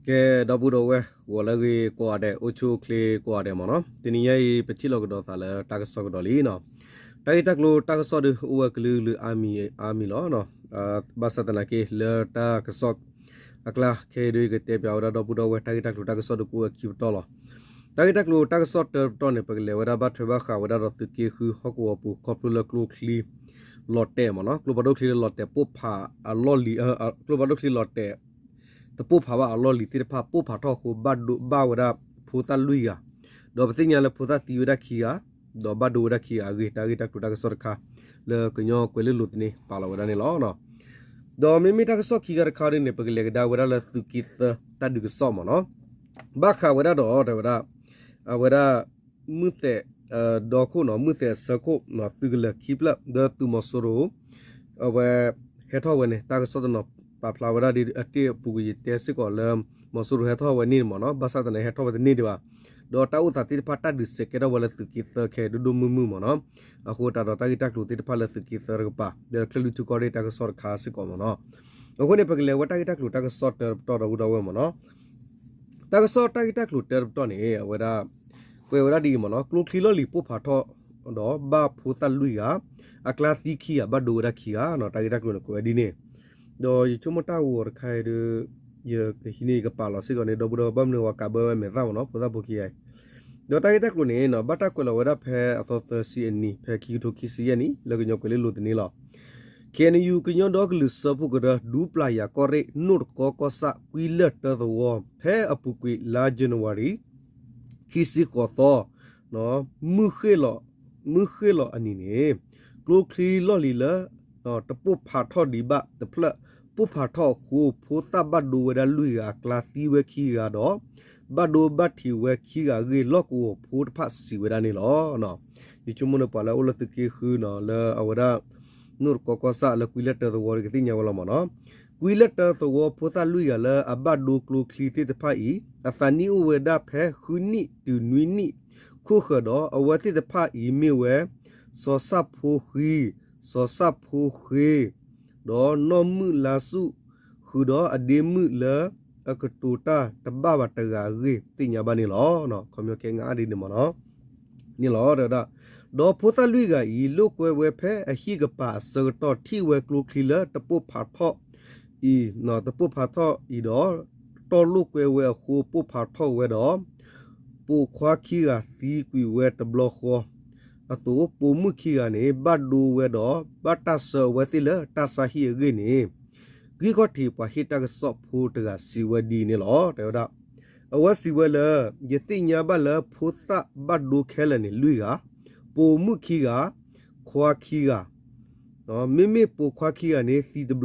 ကဲ ဒီပုၢ်ဒီဝဲၢ် ဂီၤလၢအဂ့ၤကိးဂၤဒဲး အိၣ်ဆူၣ်အိၣ်ချ့ကိးဂၤဒဲးမ့ၢ်နီၤ, တနံၤညါအံၤ ပထံၣ်လိာ်ကဒီးသးလၢတၢ်ကစီၣ်ကဒီးလံနီၤ. တၢ်ဂ့ၢ်တၢ်ကျိၤတၢ်ကစီၣ်ဒီး အိၣ်ဝဲကလုာ်ကလုာ်အါမံၤအါမံၤလီၤ. ဘၣ်ဆၣ်သနာ်က့ လၢတၢ်ကစီၣ်အကျါခဲအံၤဒီး ယကတဲပၠးဝဲဒၣ်ဒီပုၢ်ဒီဝဲၢ် တၢ်ဂ့ၢ်တၢ်ကျိၤတၢ်ကစီၣ်ဒီး ကအိၣ်ဝဲခံပတီၢ်လီၤ. တၢ်ဂ့ၢ်တၢ်ကျိၤတၢ်ကစီၣ်တၢတပတီၢ်န့ၣ် ပကလဲၤဝဲဒၣ်ဘၣ်ထွဲဘၣ်ဃးဝဲဒၣ်ဒီးသုးက့ဃုဟီၣ်ကဝီၤပူၤ ခီဖျိလၢကျိချံလီၤတဲာ်မ့ၢ်နီၤ, ကျိဖးဒိၣ်ချံလီၤတဲာ်ပိၢ်ဖးအလီၢ်လံၤ, ကျိဖးဒိၣ်ချံလီၤတဲာ် တပိၢ်ဖးဘၣ်အလီၢ်လံၤသ့ၣ်တဖၣ် ပိၢ်ဖးထီၣ်အဃိ ဘၣ်ဒိဘၣ်ဝဲဒၣ်ဖိသၣ်လွံၢ်ဂၤ, ဒီးပသ့ၣ်ညါလၢဖိသၣ်သံဝဲဒၣ်ခံဂၤ, ဒီးဘၣ်ဒိဝဲဒၣ်ခံဂၤအဂ့ၢ် တၢ်ဂ့ၢ်တၢ်ကျိၤတၢ်ကစီၣ်တခါ လၢကညီကွဲၤလ့လိၤသန့ပာ်လီၤဝဲဒၣ်န့ၣ်လီၤ. ဒီးမ့မ့ၢ်တၢ်ကစီၣ်ခံခါတခါဒ်န့ၣ် ပကလဲၤကဒါဝဲဒၣ်လၢသုးက့သၢတၢ်ဒုးကစီၣ်မ့ၢ်နီၤ, ဘၣ်ဃးဝဲဒၣ်ဒီး တဲဝဲဒၣ် အဝဲဒၣ် မုၢ်သဲး ဒီခိၣ်နီၤ, မုၢ်သဲးအဆၢခိၣ် သုးကလၢၤခံဖျၢၣ် ဒီးသုးမီၤစိရိၤ အဝဲဟဲထီၣ်ဝဲန့ၣ် တၢ်ကစီၣ်တနီၤပာ်ဖျါဝဲဒၣ်ဒ်အတ့ၢ်အပူၤကွံာ် ယတဲစ့ၢ်ကီးလၢ မီၤစိရိၤဟဲထီၣ်ဝဲန့ၣ်မ့ၢ်နီၤ, ဘၣ်ဆၣ်သနာ်က့ဟဲထီၣ်ဝဲတန့ၢ်ဒံးဘၣ်, ဒီးတၢ်အိၣ်သးသ့ၣ်တဖၣ်တၢ်ဒုးစဲးကဲထီၣ်ဝဲလၢသုးက့သၢခဲဒိၣ်ဒိၣ်မုၢ်မုၢ်မ့ၢ်နီၤ, အဃိသတးဒီးတၢ်ဂ့ၢ်တၢ်ကျိၤသ့ၣ်တဖၣ်လၢသုးက့သၢတကပၤ ဒီးချၢၣ်လွံၢ်ထူၣ်ကီၢ်ရ့ၣ်တၢ်ကစီၣ်တခါစ့ၢ်ကီးမ့ၢ်နီၤ. အဃိန့ၣ် ပကလဲၤဝဲတၢ်ဂ့ၢ်တၢ်ကျိၤတၢ်ကစီၣ်တၢတပတီၢ်ဒီပုၢ်ဒီဝဲၢ်မ့ၢ်နီၤ. တၢ်ကစီၣ်တၢ်ဂ့ၢ်တၢ်ကျိၤတၢတပတီၢ်န့ၣ် အဝဲဒၣ် ကွဲးဝဲဒၣ်ဒ်အံၤမ့ၢ်နီၤ, ကျိချံလီၢ်လံၤပိၢ်ဖးထီၣ် ဒီးဘၣ်ဖိသၣ်လွံၢ်ဂၤ, အကျါသံခံဂၤ ဘၣ်ဒိဝဲဒၣ်ခံဂၤနီၤ, တၢ်ဂ့ၢ်တၢ်ကျိၤန့ၣ် ကွဲးဝဲဒ်န့ၣ်, ဒီးယဆိကမိၣ်တၢ်ဂီၤတခါအံၤဒီး ယကဟံးန့ၢ်ယကပာ်လီၤစ့ၢ်ကီးန့ၣ် ဒီပုၢ်ဒီဝဲၢ် ဘၣ်မနုၤဝဲကးဘၢဝဲမဲာ်သၣ်မ့ၢ်နီၤ, ဖိသၣ်ဖိခံဂၤအံၤ, ဒီးတၢ်ဂ့ၢ်တၢ်ကျိၤန့ၣ်နီၤ ဘၣ်တၢ်ကွဲးလီၤဝဲဒၣ်ဖဲအသီသၢဆံအနံၤ ဖဲခံကထိခံဆံယဲၢ်နံၣ် လၢကညီကွဲၤလ့လိၤသန့လီၤ. ခ့ၣ်အဲၣ်ယူၣ် ကညီဒီကလုာ်စၢဖှိၣ်ကရၢ ဒူပျၢ်ယၤကီၢ်ရ့ၣ် နိၣ်တကီကီၢ်ဆၣ် ကွံလၢၢ်တၢသဝီ ဖဲအပူၤကွံာ်လါယနူၤအါရံၤ ခံဆံဃိးသီ မုၢ်ဃ့ၢ်လီၤ မုၢ်ဃ့ၢ်လီၤအနံၤန့ၣ် ကျိချံလီၢ်လံၤလၢ တပိၢ်ဖးထီၣ်ဒံးဘၣ်တဖျၢၣ် ပိၢ်ဖးထီၣ်အဃိ ဖိသၣ်ဘၣ်ဒိဝဲဒၣ်လွံၢ်ဂၤ အကျါသံဝဲခံဂၤဒီး ဘၣ်ဒိဘၣ်ထံးဝဲခံဂၤအဂ့ၢ် လီၢ်ကဝီၤဖိတဖၣ်စံးဝဲဒၣ်န့ၣ်လီၤ. ယဆိကမိၣ်န့ၣ် ပှၤလၢအအိၣ်လၢသုးက့ဃုနီၤ လၢအဝဲဒၣ် နိၣ်တကီကီၢ်ဆၣ်လၢကွံလၢၢ်တၢသဝီဒီး ကသ့ၣ်ညါဝဲလီၤမ့ၢ်နီၤ. ကွံလၢၢ်တၢသဝီဖိသၣ်လွံၢ်ဂၤလၢအဘၣ်ဒိကျိချံသ့ၣ်တဖၣ်အံၤ အသးနံၣ်အိၣ်ဝဲဒၣ်ဖဲဃုနံၣ်တုၤနွံနံၣ် ခိၣ်ဃၢၤဒီး အဝဲသ့ၣ်တဖၣ်အံၤမ့ၢ်ဝဲ စီၤဆၣ်ဖိဃံ, စီၤဆၣ်ဖိဃ့ ဒီးနီၢ်မုၣ်လါဆူၣ် ဃုာ်ဒီးအဒ့မုၣ်လၢအကတိၤတၢ်တဘၣ်ဘၣ်တဂၤအဂ့ၢ် သ့ၣ်ညါဘၣ်န့ၣ်လီၤ. ခီပညီကဲငါအါဒ်န့ၣ်မ့ၢ်နီၤ န့ၣ်လီၤ. ဒီးဖိသၣ်လွံၢ်ဂၤအံၤ လိာ်ကွဲဝဲဖဲအဟံၣ်ကပၤအဆၢကတီၢ် ထံၣ်ဝဲကျိချံလၢတပိၢ်ဖးထီၣ်အံၤ, တပိၢ်ဖးထီၣ်အံၤဒီး တီၢ်လိာ်ကွဲဝဲအဃိ ပိၢ်ဖးထီၣ်ဝဲဒီး ပိာ်ခွါခံဂၤသံကွံာ်ဝဲတဘျီဃီအသိး ပိာ်မုၣ်ခံဂၤန့ၣ် ဘၣ်ဒိဝဲဒီး ဘၣ်တၢ်ဆှၢအဝဲသ့ၣ်လၢတၢ်ဆါဟံၣ်အဂ့ၢ်န့ၣ် ဂံၢ်ခီၣ်ထံးပှၤဟ့ၣ်တၢ်ကစီၣ်ဖိတဂၤစံးဝဲဒ်န့ၣ်လီၤ. တဲဝဲဒၣ် အဝဲစံးဝဲလၢ ယသ့ၣ်ညါဘၣ်လၢဖိသၣ်ဘၣ်ဒိခဲလၢာ်န့ၣ် လွံၢ်ဂၤ, ပိာ်မုၣ်ခံဂၤ, ခွါခံဂၤ မ့မ့ၢ်ပိာ်ခွါခံဂၤန့ၣ် သံတဘျီဃီဒီး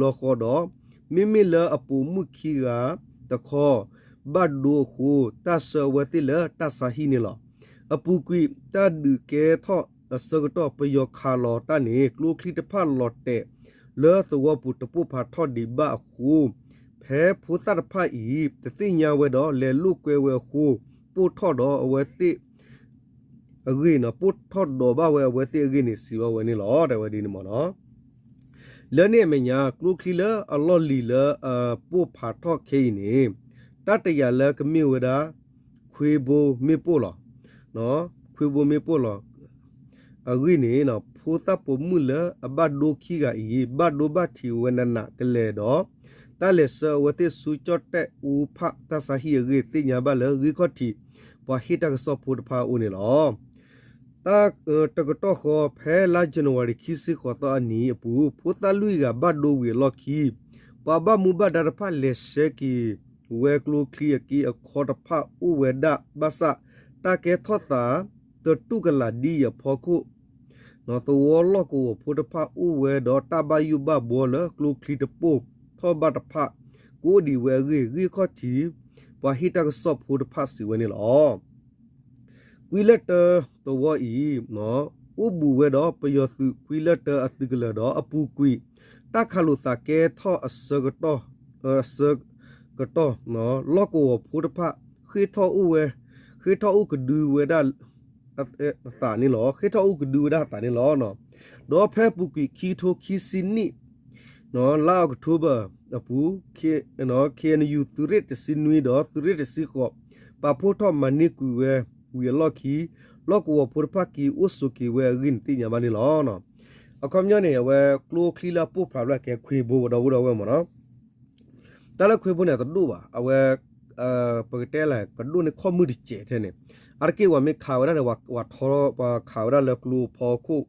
မ့မ့ၢ်လၢအပိာ်မုၣ်ခံဂၤတခီ ဘၣ်ဒိအဃိ တၢ်ဆှၢအဝဲသ့ၣ်လၢတၢ်ဆါဟံၣ်န့ၣ်လီၤ. အပူၤကွံာ် တၢ်ဒုးကဲထီၣ်အဆၢကတီၢ် ပယီၤခးလီၤတၢ်န့ၣ် ကျိချံတဖၣ်လီၤတဲာ်လၢသဝီပူၤ တပိၢ်ဖးထီၣ်ဒံးဘၣ်အဃိ ဖဲဖိသၣ်တဖၣ်အံၤ တသ့ၣ်ညါဝဲဒီး လဲၤလိာ်ကွဲဝဲအဃိ ပိၢ်ထီၣ်ဒီးအဝဲသ့ၣ် အဂ့ၢ်န့ၣ် ပိၢ်ထီၣ်ဒိးဘၣ်ဝဲအဝဲသ့ၣ်အဂ့ၢ်န့ၣ် စံးဘၣ်ဝဲန့ၣ်လီၤ. တဲဝဲဒ်န့ၣ်မ့ၢ်နီၤ. လၢန့ၣ်အမဲာ်ညါ ကျိချံလၢအလီၢ်လံၤလၢအပိၢ်ဖးထီၣ်ခဲအံၤန့ၣ် တၢ်တယာ်လၢကမ့ၢ်ဝဲဒၣ် ခွ့ဘိမ့ၣ်ပိၢ်လီၤ. ခွ့ဘိမ့ၣ်ပိၢ်လီၤ. အဂ့ၢ်န့ၣ် ဖိသၣ်ပိာ်မုၣ်လၢအဘၣ်ဒိခံဂၤအံၤ ဘၣ်ဒိဘၣ်ထံးဝဲနးနးကလဲာ်ဒီး တၢ်လဲၤဆှၢအဝဲသ့ၣ်ဆူကၠီၣ်တဲၣ်အူဖးတၢ်ဆါဟံၣ်အဂ့ၢ် သ့ၣ်ညါဘၣ်လၢဂံၢ်ခီၣ်ထံး ပှၤဟ့ၣ်တၢ်ကစီၣ်ဖိတဖၣ်အအိၣ်န့ၣ်လီၤ. တၢ် တကတီၢ်ဃီ ဖဲလါယနူၤအါရံၤ ခံဆံဃိးသီအနံၤအပူၤ ဖိသၣ်လွံၢ်ဂၤဘၣ်ဒိဝံၤအလီၢ်ခံ ပှၤဘၣ်မူဘၣ်ဒါတဖၣ်လဲၤဆှၢက့ၤဝဲကျိချံအက့အခီတဖၣ်အိၣ်ဝဲဒၣ်ဘၣ်ဆၣ် တၢ်ကဲထီၣ်သး တတူၢ်ကလာ်ဒ်အံၤအဖီခိၣ် သဝီလီၢ်ကဝီၤဖိတဖၣ်အိၣ်ဝဲဒီးတၢ်ဘၣ်ယိၣ်ဘၣ်ဘှီလၢကျိချံတပိၢ်ထီၣ်ဘၣ်တဖၣ် ကအိၣ်ဒံးဝဲအဂ့ၢ် ဂံၢ်ခီၣ်ထံး ပှၤဟ့ၣ်တၢ်ကစီၣ်ဖိတဖၣ်စံးဝဲန့ၣ်လီၤ. ကွံလၢၢ်တၢသဝီအံၤ အိၣ်ဘူးဝဲဒီးပယီၤသုးကွံလၢၢ်တၢအသုးကလၢၤဒီးအပူၤကွံာ် တၢ်ခးလိာ်သးကဲထီၣ်အဆၢကတီၢ် အဆၢကတီၢ် လီၢ်ကဝီၤဖိတဖၣ် ဃ့ၢ်ထီၣ်အိၣ်ဝဲ ဃ့ၢ်ထီၣ်အိၣ်ကဒုဝဲဒၣ် အသးန့ၣ်လီၤ. ဃ့ၢ်ထီၣ်အိၣ်ကဒုဝဲဒၣ်အသးန့ၣ်လီၤ. ဒီးဖဲအပူၤကွံာ်ခံကထိခံဆံနံၣ် လါအီးကထိဘၢၣ် အပူၤ ခ KNU သုးရ့ၣ်တဆံနွံဒီးသုးရ့ၣ်တဆံဃိး ပာ်ဖှိၣ်ထီၣ်မၤန့ၢ်ကွံာ်ဝဲဝံၤအလီၢ်ခံ လီၢ်ကဝီၤဖိတဖၣ်က့ၤအိၣ်ဆိးက့ၤဝဲအဂ့ၢ်န့ၣ်သ့ၣ်ညါဘၣ်န့ၣ်လီၤ. အခီပညီန့ၣ် အဝဲကျိချံလၢအပိၢ်ဖးဖျါကဲခွ့ဘိဒီပုၢ်ဒီဝဲၢ်မ့ၢ်နီၤ တၢ်လၢခွ့ဘိန့ၣ် တဒိၣ်ဘၣ် အဝဲ ပကတဲလဲၣ် ကဒိၣ်န့ၢ်ခီၣ်မုၢ်တစဲးထဲန့ၣ် အါတက့ၢ်ပှၤမ့ၢ်ခးဝဲဒၣ်န့ၣ် ပှၤထီထီၣ် ပှၤခးဝဲဒၣ်လၢကျိဖီခိၣ်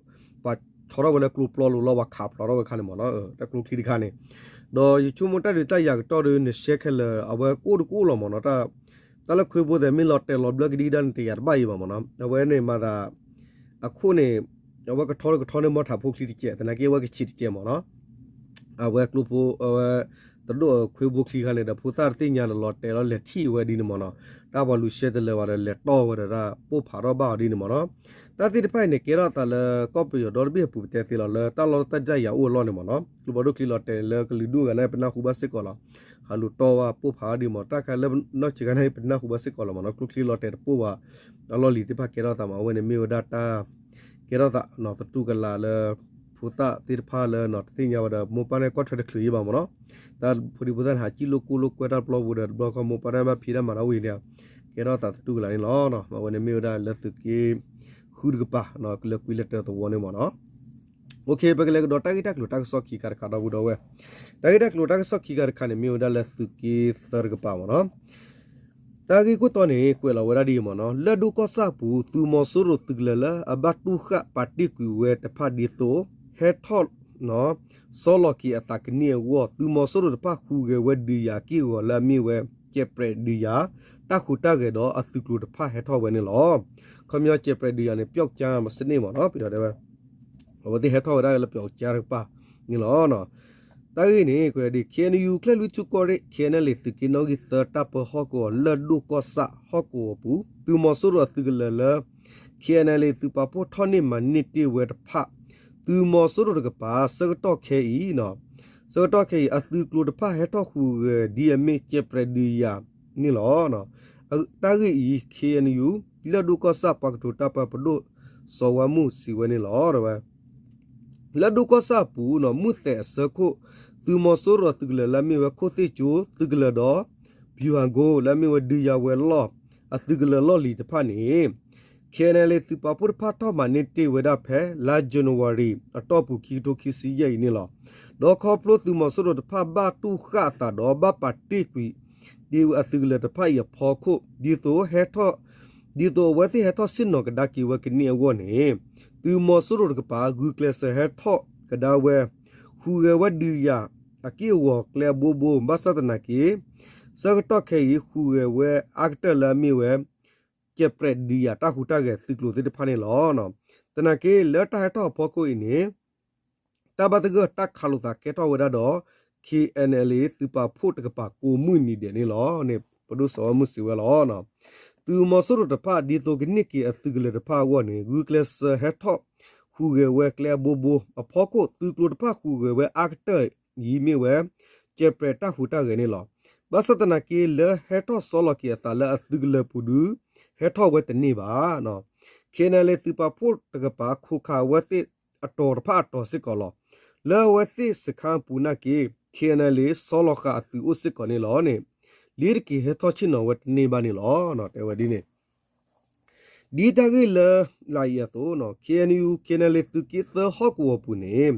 ပှၤထီထီၣ်ဝဲလၢကျိပျီလိၤလီၤ ပှၤခးဖျိးထီၣ်ဝဲခါန့ၣ်မ့ၢ်နီၤ တၢ်ကျိချံတခါန့ၣ် ဒီးယဆိကမိၣ်တၢ်ဒုးတၢ်ယၤကတီၢ်ဒီး နရှဲခဲလၢာ် အဝဲကအိၣ်တကအိၣ်လီၤမ့ၢ်နီၤ တၢ်လၢခွ့ဘိသဲးမ့ၢ်လီၤတဲာ်လီၤဘျၢကဒံကဒါန့ၣ် တယာ်တဘၣ်အံၤဘၣ်မ့ၢ်နီၤ အဝဲန့ၣ်မၤသး အခိၣ်န့ၣ် အဝဲကထီတကထီန့ၢ်မီၢ်ထးဖိချံတစဲး သနာ်က့အဝဲကဆံးတစဲးမ့ၢ်နီၤ အဝဲကျိဖိ အဝဲ တဒိၣ်ခွ့ဘိချံခါန့ၣ်ဒီး ဖိသၣ်တသ့ၣ်ညါဒီးလီၤတဲာ်လီၤလဲၤထံၣ်ဝဲဒ်န့ၣ်မ့ၢ်နီၤ တၢ်ပှၤလူၤရှဲတလၢာ်ဘၣ်ဒီး လဲၤတီၢ်ဝဲဒီးတၢ်ပိၢ်ဖးထီၣ်ဘၣ်အီၤဒ်န့ၣ်မ့ၢ်နီၤ တၢ်သ့ၣ်တဖၣ်အံၤန့ၣ် ကဲထီၣ်အသးလၢကီၢ်ပယီၤဒီတဘ့ၣ်အပူၤပတဲသ့လီၤ လၢတၢ်လီၢ်တၢ်ဒုးတၢ်ယၤအိၣ်အလီၢ်န့ၣ်မ့ၢ်နီၤ ကျိဖးဒိၣ်ချံလီၤတဲာ်လၢကလုာ်ဒူၣ်အဂၤန့ၣ် ပနၢ်ဟူဘၣ်စ့ၢ်ကီးလီၤ ဟးလူၤတီၢ်ဝဲပိၢ်ဖးအီၤဒ်မ့ၢ် တၢ်ခါလၢနီၢ်ဆံးခါန့ၣ် ပနၢ်ဟူဘၣ်စ့ၢ်ကီးလီၤမ့ၢ်နီၤ ကျိချံလီၤတဲာ်တပိၢ်ဘၣ် အလီၢ်လံၤသ့ၣ်တဖၣ်ကဲထီၣ်သးမ့ၢ် အဝဲန့ၣ်မ့ၢ်ဝဲဒၣ်တၢ် ကဲထီၣ်သးနီၤသတူၢ်ကလာ်လၢ ဖိသၣ်သ့ၣ်တဖၣ်လၢနီၤတသ့ၣ်ညါဝဲဒီး မိၢ်ပၢ်န့ၣ်ကွၢ်ထွဲတချုးအံၤဘၣ်မ့ၢ်နီၤ တၢ်ဖိဒံဖိသၣ်န့ၣ် ဟးစံၣ်လိာ်ကိၢ်လိာ်ကွဲတၢ်ပျီပူၤဒီး တဘျီခီမိၢ်ပၢ်န့ၣ်ဘၣ်ဖံးတၢ်မၤတၢ်ဝံၤန့ၣ် ကဲထီၣ်သးသတူၢ်ကလာ်န့ၣ်လီၤ. အဝဲန့ၣ်မ့ၢ်ဝဲဒၣ်လၢသုးက့ဃုတကပၤ လၢကွံလၢတၢသဝီန့ၣ်မ့ၢ်နီၤ ပကလဲၤကဒီးတၢ်ဂ့ၢ်တၢ်ကျိၤတၢ်ကစီၣ်ခံခါတခါဒီပုၢ်ဒီဝဲၢ် တၢ်ဂ့ၢ်တၢ်ကျိၤတၢ်ကစီၣ်ခံခါတခါန့ၣ် မ့ၢ်ဝဲဒၣ်လၢသုးက့သၢတကပၤမ့ၢ်နီၤ တၢ်ဂ့ၢ်ခိၣ်တီန့ၣ် ကွဲးလီၤဝဲဒၣ်ဒ်အံၤမ့ၢ်နီၤ လၢၢ်ဒိၣ်ကီၢ်ဆၣ်အပူၤ သုးမီၤစိရိၤသုးကလၢၤလၢအဘၣ်တိၢ်ဃာ်ပာ်တ့ၢ်ကွံာ်ဝဲတဖၣ်ဒ်သိး ဟဲထီၣ် ဆီလီၤက့ၤအသးကန့ၢ်အဂီၢ် သုးမီၤစိရိၤတဖၣ်ဟူးဂဲၤဝဲဒုးယၤအက့ၢ်အဂီၤလၢအမ့ၢ်ဝဲ ကဲးပြဲးဒုးယၤ တၢ်ဟူးတၢ်ဂဲၤဒီးအသုးကျိၤတဖၣ်ဟဲထီၣ်ဝဲန့ၣ်လီၤ. ခီပညီ ကဲးပြဲးဒုးယၤန့ၣ် ပျောက်ကျားစနစ်မ့ၢ်နီၤ ပယီၤတဲဝဲ အဝဲသ့ၣ်ဟဲထီၣ်ဝဲဒၣ်လၢပျောက်ကျားတကပၤန့ၣ်လီၤ. တၢ်ဂ့ၢ်န့ၣ် ကွဲးဒ် KNU ကၠဲၣ်လွံၢ်ထူၣ်ကီၢ်ရ့ၣ် KNLA သုးက့နီၣ်ဂံၢ်သၢတၢ်ပၢဟီၣ်ကဝီၤ လၢၢ်ဒိၣ်ကီၢ်ဆၣ်ဟီၣ်ကဝီၤပူၤ သုးမီၤစိရိၤအသုးကလၢၤလၢ KNLA သုးပာ်ဖှိၣ်ထီၣ်န့ၢ်မၤန့ၢ်တ့ၢ်ဝဲတဖၣ် သုးမီၤစိရိၤတကပၤ ဆၢကတီၢ်ခဲအံၤ ဆၢကတီၢ်ခဲအံၤ အသုးကျိၤတဖၣ်ဟဲထီၣ်ဟူးဂဲၤဒ်အမ့ၢ်ကဲးပြဲးဒုးယၤန့ၣ်လီၤ. တၢ်ဂ့ၢ်အံၤ KNU လၢၢ်ဒိၣ်ကီၢ်ဆၣ်ပှၤကတိၤတၢ်ပၢပဒိၣ် စီၤဝါမုၣ်စံးဝဲန့ၣ်လီၤ. လၢၢ်ဒိၣ်ကီၢ်ဆၣ်အပူၤ မုၢ်သဲးအဆၢခိၣ် သုးမီၤစိရိၤအသုးကလၢၤလၢအမ့ၢ်ဝဲခိၣ်သ့ၣ်ကၠိသုးကလၢၤဒီး ဗျူဟာကုန်း လၢအမ့ၢ်ဝဲဒုးယၤဝဲၤလီၢ်အသုးကလၢၤလီၢ်လံၤတဖၣ်န့ၣ် KNLA သုးပာ်ဖှိၣ်တဖၣ်ထီၣ်မၤန့ၢ်တ့ၢ်ဝဲဒၣ်ဖဲလါ January အတီၢ်ပူၤခံကထိခံဆံယဲၢ်အံၤန့ၣ်လီၤ. ဒီးခီဖျိသုးမီၤစိရိၤတဖၣ်ဘၣ်တိၢ်ဃာ်အသးဒီးဘၣ်ပာ်တ့ၢ်ကွံာ် ဒ်အသုးကလၢၤတဖၣ်အံၤအဖီခိၣ် ဒ်သိးဟဲထီၣ် ဒ်သိးအဝဲသ့ၣ်ဟဲထီၣ်ဆ့ၣ်နီၤကဒါက့ၤဝဲကန့ၢ်အဂီၢ်န့ၣ် သုးမီၤစိရိၤတကပၤ ဂုာ်ကျဲးစၢးဟဲထီၣ်ကဒါဝဲ ဟူးဂဲၤဝဲဒုးယၤအက့ၢ်အဂီၤကျဲအဘိဘိ ဘၣ်ဆၣ်သနာ်က့ ဆၢကတီၢ်ခဲအံၤ ဟူးဂဲၤဝဲအါကတၢၢ်လၢအမ့ၢ်ဝဲ ကဲးပြဲးဒုးယၤတၢ်ဟူးတၢ်ဂဲၤသုးကျိၤသ့ၣ်တဖၣ်န့ၣ်လီၤ. သနာ်က့ လၢတၢ်ဟဲထီၣ်အဖီခိၣ်အံၤန့ၣ် တၢ်ဘၣ်သဂၢၢ်တၢ်ခးလိာ်သးကဲထီၣ်ဝဲဒၣ်ဒီး KNLA သုးပာ်ဖှိၣ်တကပၤကိးမုၢ်နံၤဒဲးန့ၣ်လီၤန့ၣ် ပဒိၣ်စီၤဝါမုၣ်စံးဝဲလီၤ. သုးမီၤစိရိၤတဖၣ် ဒ်သိးကန့ၢ်က့ၤအသုးကလၢၤတဖၣ်အဂီၢ်န့ၣ် ဂုာ်ကျဲးစၢးဟဲထီၣ်ဟူးဂဲၤဝဲကျဲအဘိဘိအဖီခိၣ် သုးကျိၤတဖၣ်ဟူးဂဲၤဝဲအါကတၢၢ်အံၤမ့ၢ်ဝဲ ကဲးပြဲးတၢ်ဟူးတၢ်ဂဲၤန့ၣ်လီၤ. ဘၣ်ဆၣ်သနာ်က့ လၢဟဲထီၣ်ဆီလီၤက့ၤအသးလၢအသုးကလၢၤပူၤဒုး ဟဲထီၣ်ဝဲတန့ၢ်ဘၣ်. KNLA သုးပာ်ဖှိၣ်တကပၤ ခိးခးအဝဲသ့ၣ်အတီၤတဖၣ်အတီၤစ့ၢ်ကီးလီၤ. လၢအဝဲသ့ၣ်စခါပူၤနာ်က့ KNLA ဆီလီၤဃာ်အသုးအိၣ်စ့ၢ်ကီးန့ၣ်လီၤန့ၣ် လ့ၤတက့ၤဟဲထီၣ်ဆ့ၣ်နီၤဝဲတန့ၢ်ဘၣ်န့ၣ်လီၤ. တဲဝဲဒ်န့ၣ် ဒ်တၢ်ဂ့ၢ်လၢ လၢအံၤအသိး KNU KNLA သုးက့သၢဟီၣ်ကဝီၤပူၤန့ၣ်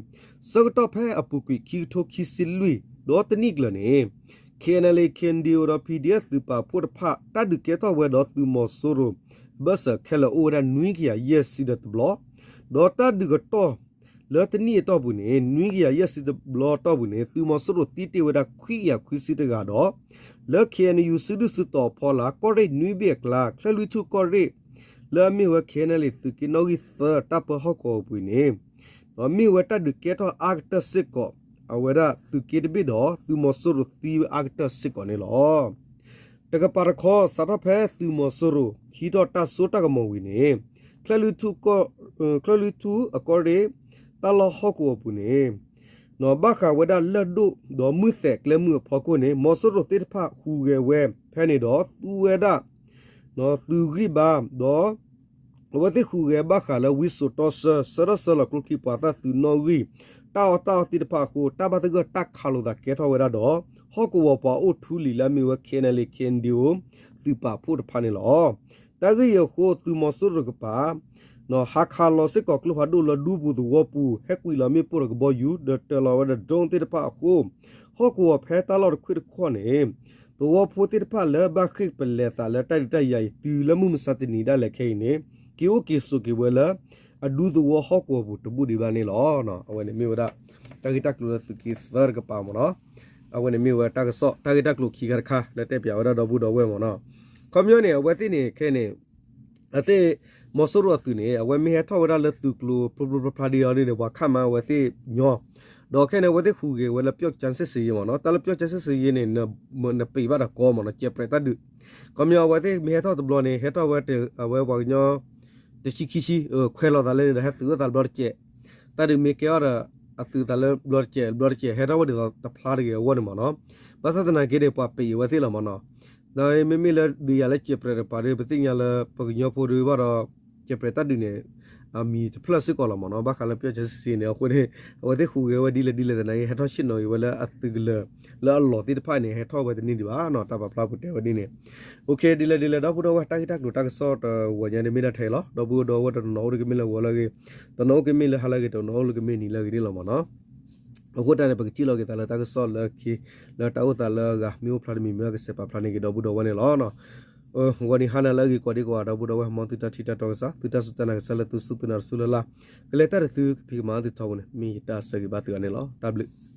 ဆၢကတီၢ်ဖဲအပူၤကွံာ်ခံကထိခံဆံလွံၢ် ဒီးတနံၣ်ကျၢၤန့ၣ် KNLA KNDO ဒီး PDF သုးပာ်ဖှိၣ်တဖၣ် တၢ်ဒုးကဲထီၣ်ဝဲဒီးသုးမီၤစိရိၤ အဘၢၣ်စၢၤခဲလၢာ်အိၣ်ဝဲဒၣ်နွံကယၤယဲၢ်ဆံဒီးတဘျီ ဒီးတၢ်ဒုးကတီၢ် လၢတနံၣ်အတီၢ်ပူၤန့ၣ် နွံကယၤယဲၢ်ဆံတဘျီအတီၢ်ပူၤန့ၣ် သုးမီၤစိရိၤသံတ့ၢ်ဝဲဒၣ်ခွံကယၤခွံဆံတဂၤဒီး လၢ KNU စုဒုၣ်စုတီၤအဖီလာ် ကီၢ်ရ့ၣ်နွံဘ့ၣ်အကျါ ကၠဲၣ်လွံၢ်ထူၣ်ကီၢ်ရ့ၣ် လၢအမ့ၢ်ဝဲ KNLA သုးက့နီၣ်ဂံၢ်သၢတၢ်ပၢဟီၣ်ကဝီၤပူၤန့ၣ် မ့ၢ်ဝဲတၢ်ဒုးကဲထီၣ်အါကတၢၢ်စ့ၢ်ကီး အဝဲဒၣ်သုးက့တဘ့ၣ်ဒီး သုးမီၤစိရိၤသံဝဲအါကတၢၢ်စ့ၢ်ကီးန့ၣ်လီၤ. တကပၤတခီ စးထီၣ်ဖဲသုးမီၤစိရိၤ ဟံးထီၣ်တၢ်စိတၢ်ကမီၤဝံၤန့ၣ် ကၠဲၣ်လွံၢ်ထူၣ် ကၠဲၣ်လွံၢ်ထူၣ်အကီၢ်ရ့ၣ် တၢ်လီၢ်ဟီၣ်ကဝီၤပူၤန့ၣ် ဘၣ်ဃးဝဲဒၣ်လၢၢ်ဒိၣ်ဒီးမုၢ်သဲးကျဲမုၢ်အဖီခိၣ်န့ၣ် မီၤစိရိၤသ့ၣ်တဖၣ်ဟူးဂဲၤဝဲဖဲန့ၣ်ဒီး သူဝဲဒၣ် သုးဂံၢ်ဘါဒီး အဝဲသ့ၣ်ဟူးဂဲၤဘၣ်ဃးလၢဝံစိာ်တီဆှၢ ဆှၢထီၣ်ဆှၢလီၤကျိချံ ပှၤသၣ်သုးနီၣ်ဂံၢ် တၢ်အီၣ်တၢ်အီသ့ၣ်တဖၣ်အဃိ တၢ်ဘၣ်သဂၢၢ်တၢ်ခးလိာ်သးကဲထီၣ်ဝဲဒၣ်ဒီး ဟီၣ်ကဝီၤပှၤအိၣ်ထူလံၤလၢအမ့ၢ်ဝဲ KNLA KNDO သုးပာ်ဖှိၣ်တဖၣ်န့ၣ်လီၤ. တၢ်ဂ့ၢ်အံၤအဃိ သုးမီၤစိရိၤတကပၤ ဟးခးလီၤစ့ၢ်ကီးကျိဖးဒိၣ်လၢဒူပူၤသဝီပူၤ ဟဲကွံာ်လီၤမ့ၣ်ပိၢ်ဒီးကဘီယူၤ ဒီးတၢၤလီၤဝဲဒီး drone သ့ၣ်တဖၣ်အဃိ ဟီၣ်ကဝီၤဖဲတၢ်လီၢ်တခွ့ၣ်တခီၣ်န့ၣ် သဝီဖိသ့ၣ်တဖၣ်လၢဘၣ်ဃ့ၢ်ပလဲၤသးလၢတၢ်ဒုးတၢ်ယၤအံၤ တုၤလၢမုၢ်မဆါတနံၤဒၣ်လဲာ်ခဲအံၤန့ၣ် က့ၤအိၣ်က့ၤဆိးက့ၤဝဲလၢ အဒူသဝီဟီၣ်ကဝီၤပူၤတဘူၣ်ဒံးဘၣ်န့ၣ်လီၤ. အဝဲန့ၣ်မ့ၢ်ဝဲဒၣ် တၢ်ဂ့ၢ်တၢ်ကျိၤလၢသုးက့သၢတကပၤမ့ၢ်နီၤ. အဝဲန့ၣ်မ့ၢ်ဝဲတၢ်ကစီၣ် တၢ်ဂ့ၢ်တၢ်ကျိၤခံခါတခါ လၢတဲပၠးဝဲဒၣ်ဒီပုၢ်ဒီဝဲၢ်မ့ၢ်နီၤ. ခီပညီန့ၣ် အဝဲသ့ၣ်န့ၣ် ခဲန့ၣ် အသ့ၣ် မီၤစိရိၤအသုးန့ၣ် အဝဲမ့ၢ်ဟဲထီၣ်ဝဲဒၣ်လၢသုးကျိၤ ဖျိဖျိဖျါဖျါဒ်အံၤန့ၣ် ပှၤခးမၤဝဲသ့ၣ်ညီ ဒီးခဲန့ၣ် အဝဲသ့ၣ်ဟူးဂဲၤဝဲလၢ ပျော့ကျားစစ်ဆင်ရေး မ့ၢ်နီၤ. တၢ်လၢ ပျော့ကျားစစ်ဆင်ရေး န့ၣ် နပံးဘၣ်ဒီးကီမ့ၢ်နီၤ ကဲးပြဲးတၢ်ဒုး. ခီပညီအဝဲသ့ၣ်မ့ၢ်ဟဲထီၣ်တဘျီန့ၣ် ဟဲထီၣ်ဝဲ အဝဲပှၤကညီ တဆံခံဆံ ခွဲးလီၤသးလၢန့ၣ်ဒီး ဟဲသုးဝဲသးတဘျီတကဲး တၢ်ဒုးမ့ၢ်ကဲအီၤဒီး အသုးသးလၢဘျီတကဲး ဘျီတကဲး ဟဲထီၣ်ဝဲဒ်သိးတဖျါတဂ့ၤအဂီၢ်န့ၣ်မ့ၢ်နီၤ. ဘၣ်ဆၣ်သနာ်က့န့ၣ် ပှၤပံးအဝဲသ့ၣ်လီၤမ့ၢ်နီၤ. ဒီးမ့မ့ၢ်လၢဒုးယၤလၢကဲးပြဲးတကပၤဒီး ပသ့ၣ်ညါလၢပှၤကညီဖိဒီးဘၣ်ဒီး ကဲးပြဲးတၢ်ဒုးန့ၣ် အမံၤတဖျၢၣ်စ့ၢ်ကီးလီၤမ့ၢ်နီၤ. ဘၣ်ဃးလၢ ပျော့ကျားစစ်ဆင်ရေး န့ၣ် အဃိန့ၣ် အဝဲသ့ၣ်ဟူးဂဲၤဝဲဒ်လဲၣ်ဒ်လဲၣ်သနာ်က့ ဟဲထီၣ်ဆ့ၣ်နီၤက့ၤဝဲလၢအသုးကလၢၤ လၢအလီၢ်သ့ၣ်တဖၣ်န့ၣ် ဟဲထီၣ်ဝဲတန့ၢ်ဒံးဘၣ်နီၤ. တၢ်ပာ်ဖျါပူၤတဲဝဲဒ်န့ၣ် အိၣ်ခ့ ဒ်လဲၣ်ဒ်လဲၣ် ဒီပုၢ်ဒီဝဲၢ် တၢ်ဂ့ၢ်တၢ်ကျိၤတၢ်ကစီၣ်တဝီညါန့ၣ်မ့ၢ်ဒၣ်ထဲလီၤ. ဒီပုၢ်ဒီဝဲၢ်တနီၤအိၣ်တက့ၤမ့ၢ်လၢဂီၤလၢအဂ့ၤ, တနီၤအိၣ်က့ၤမ့ၢ်လၢဟါလၢအဂ့ၤ, တနီၤအိၣ်က့ၤမ့ၢ်နံၤလၢအဂ့ၤန့ၣ်လီၤမ့ၢ်နီၤ. အဃိတၢ်န့ၣ် ပကထံၣ်လီၤက့ၤသးလၢတၢ်ကစီၣ်လၢခံ လၢတၢ်အိၣ်သးလၢအဂၤမ့ၢ်အိၣ်ဖျါတမံၤမ့ၢ် ကစဲးပာ်ဖျါန့ၢ်က့ၤဒီပုၢ်ဒီဝဲၢ်န့ၣ်လီၤ. ဂီၤနံၤဟါနၤလၢအဂ့ၤ ကိးဒံကိးဂၤ ဒီပုၢ်ဒီဝဲၢ် မ်သုတၢ်ထံၣ်တၢ်တီကစၢ် သုတၢ်စူၢ်တၢ်နာ်ကစၢ်လၢသုစူၢ်သုနာ်တစူၢ်လၢ်လၢ် ကလဲၤတၢ်တသုကဖံးကမၤသုထီဘိန့ၣ် မ့ၢ်ယတၢ်ဆၢဂ့ၤဘၣ်သုဂၤန့ၣ်လီၤ. တၢ်ဘျုး